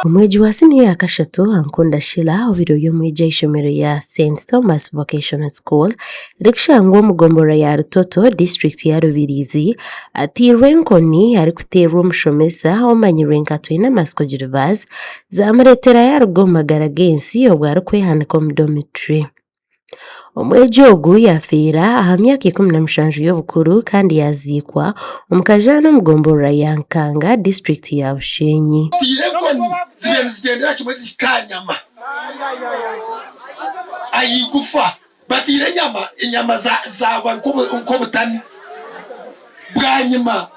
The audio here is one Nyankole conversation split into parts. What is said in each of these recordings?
Omwegi wa siniya ya kashatu Ankunda Sheila obaire ori omwegi aha ishomero rya St Thomas Vocational School erikushangwa omu gomborora ya Rutoto disiturikiti ya Rubirizi ateirwe enkoni arikuteerwa omushomesa omanyirwe nka Twinamatsiko Gervase zamureetera yaaruga omu magara g'ensi obwo arikwehanika omu dormitory. Omwegi ogu yaafiira aha myaka 17 y'obukuru kandi yaaziikwa omu Kajaani omu gomborora ya Nkanga disiturikiti ya Bushenyi. Tiire enkoni zibaire nizigyendera kimwe zihika aha nyama aha igufa. Bataire enyama, enyama zaagwa nk'obutami. Bwanyima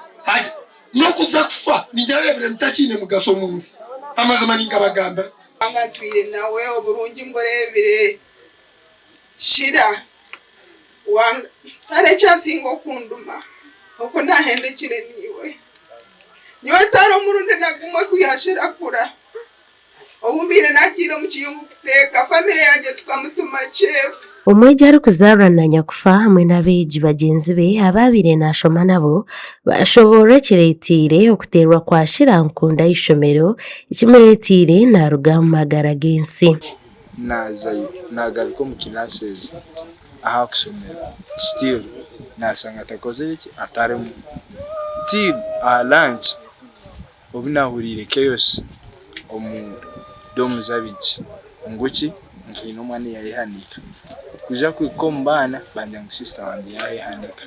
n'okuza kufa niingira reebire ntakiine mugasho omu nsi. Amazima ningabagambira. Ruhanga ntwire nawe oburungi mbureebire Shira wanga tihariho ekyasinga okunduma oku nahendekire naiwe nyowe tihariho omurundi na gumwe kwiha Shira kura obu mbaire nagiire omu kiyungu kuteeka famire yangye tukamutuma chefu. Omwegi arikuzaarwa na nyakufa hamwe n'abeegi bagyenzi be abu abaire naashoma nabo baashoboorora ekireeteire okuteerwa kwa Shira Nkunda aha ishomero ekimureeteire naaruga omu magara g'ensi. Naazayo naagaruka omu classes aha kushomero still naashanga atakozire ki atarimu till aha lunch obu naahuriire chaos omu doomu z'abaishiki ngu ki nkaine omwana eyaayehanika. Kuza kuhika omu baana bangira ngu sister wangye yaayehanika.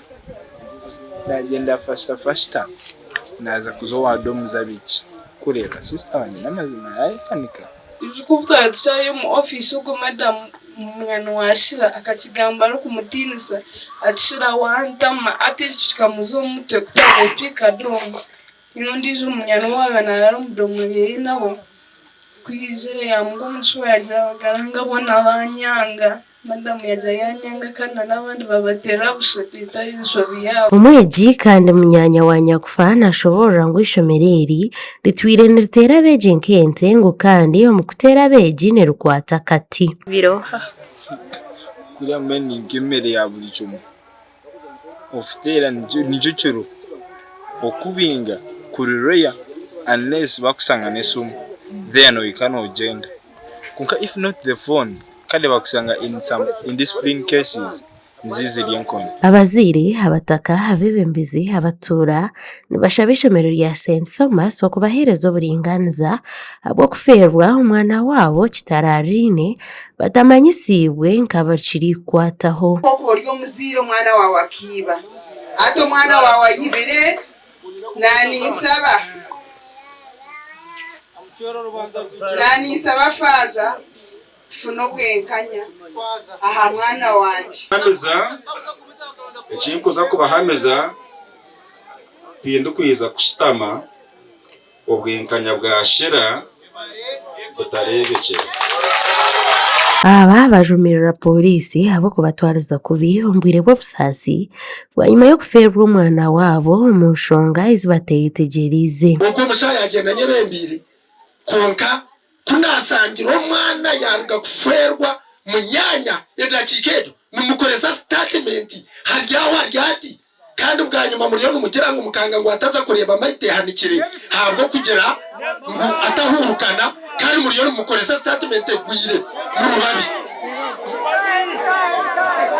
Naagyenda faster faster naaza kuza owa doomu z'abaishiki kureeba sister wangye n'amazima yaayehanika. Ijuka obu twaba tukyari omu ofiisi ogwo madamu munywani wa Shila akakigamba arikumutiinisa ati, Shila wantama! Hati ekyo kikamuza omu mutwe ku twabaire tuhika doomu. Haine ondiijo munywani we owaabaire naaraara omu doomu rye nabo, ku yaizire yaamugwa omu kishuba yaagira abagaranga boona baanyanga. Madamu yaagira yaanyanga kandi n'abandi baabateerera busha etari nshobi yaabo. Omwegi kandi munyaanya wa nyakufa nashoboorora ngu eishomero eri ritwire niriteera abeegi nk'ente ngu kandi omu kuteera abeegi nirikwata akati. Kuriya mbwenu ni nk'emere ya buri kimwe. Okuteera nikyo kiro, okubinga kuri rare unless bakushanga n'esimu then ohika nogyenda kwonka if not the phone kare bakushanga in some indiscipline cases nizo ziri enkoni. Abazaire, abataka, abeebembezi, abatuura nibashaba eishomero rya St Thomas okubaheereza oburingaaniza ahabw'okufeerwa omwana waabo kitaraariine Batamanyisiibwe nk'abakirikukwataho. Ku ori omuzaire omwana waawe akaiba, hati omwana waawe aibire, naaninsaba, naaninsaba faaza tufune obwenkanya aha mwana wangye. Hamiza, eki nkuza kubahamiza, tindikwija kushutama. Obwenkanya bwa Shira butareebekire. Aba bajumirira Pooriisi ahabw'okubatwariza kubi omu bwire bw'obusaasi bwanyima y'okufeerwa omwana waabo omu nshonga ezi bateyetegyereize. Ogwo omushaho yaagyenda anyebembeire, kwonka ku naashangire omwana yaaruga kufeerwa munyaanya edakiika egyo nimukoresa sitaatimenti hari aho ari ati, Kandi bwanyima muriyo nimugira ngu mukanga ngu ataza kureeba maiti ehanikire ahabw'okugira ngu atahuurukana kandi muriyo nimumukoresa sitatimenti egwire. Muri babi.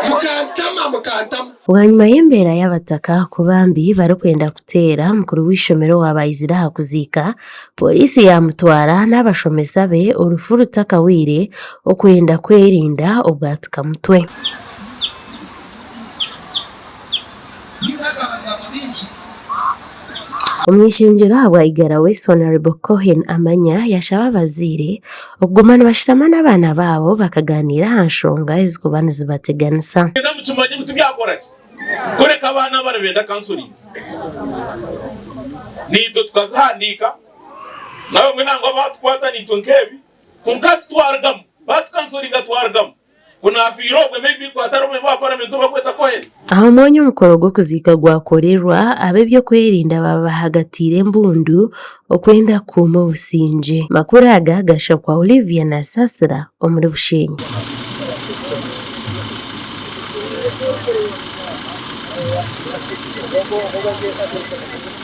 Mukantama, mukantama. Bwanyima y'embeera y'abataka kuba mbi barikwenda kuteera mukuru w'eishomero owaaba aizire aha kuziika, pooriisi yaamutwara n'abashomesa be orufu rutakahweire okwenda kwerinda obwatikamutwe. Omuny'eishengyero ahabwa Igara West, Hon. Cohen Amanya yashaba abazaire okuguma nibashutama n'abaana baabo bakagaaniira aha nshonga ezikuba nizibateganisa. Mwena mukimanye ngu tibyakora ki kureka abaana aba nibenda counseling naitwe tukazihandiika nabamwe nangwa batukwata naitwe nkebi kwonka titwarugamu batukansoringa twarugamu. Ku naafiire obwe maybe ku hatariho member wa parliament ou barikweta Cohen. Aha omwanya omukoro gw'okuziika gwakorerwa, ab'eby'okwerinda baaba bahagatiire embundu okwenda kukuuma obusingye. Amakuru aga gashakwa Olivia Nasasira omuri Bushenyi.